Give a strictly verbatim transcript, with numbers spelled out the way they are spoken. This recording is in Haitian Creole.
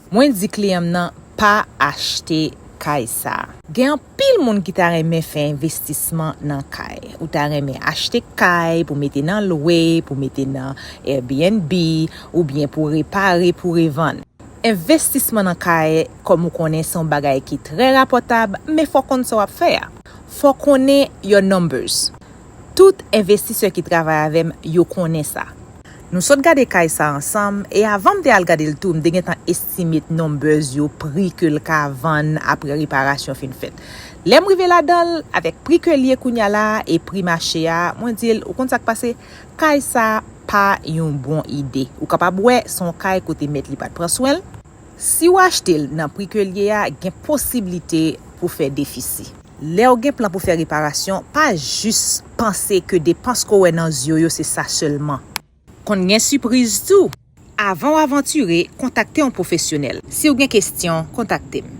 Mwen di kliyan m nan pa achte kay sa. Gen anpil moun ki ta renmen fè envestisman nan kay. Ou ta renmen achte kay pou mete nan lwe, pou mete nan Airbnb, oubyen pou repare, pou revann. Envestisman nan kay, kòm ou konnen, se yon bagay ki trè rapòtab, men fò w konn sa w ap fè a. Fò w konnen your numbers. Tout envestisè ki travay avè m, yo konnen sa. Nou sot gade kay sa ansanm, e avan m te al gade l tou, m te gentan estimate numbers yo, pri ke l ka vann apre reparasyon fin fèt. Lè m rive ladan l, avèk pri ke l ye kounya la a e pri mache a, mwen di l, ou konn sa k pase? Kay sa pa yon bon ide. Ou kapab wè se yon kay kote mèt li pa t pran swen l. Si w achte l nan pri ke l ye a, gen posiblite pou fè defisi. Lè w gen plan pou fè reparasyon, pa jis panse ke depans ke w wè nan zye w yo se sa sèlman. Konn gen sipriz tou. Avan w avantire, kontakte yon pwofesyonèl. Si w gen kesyon, kontakte m.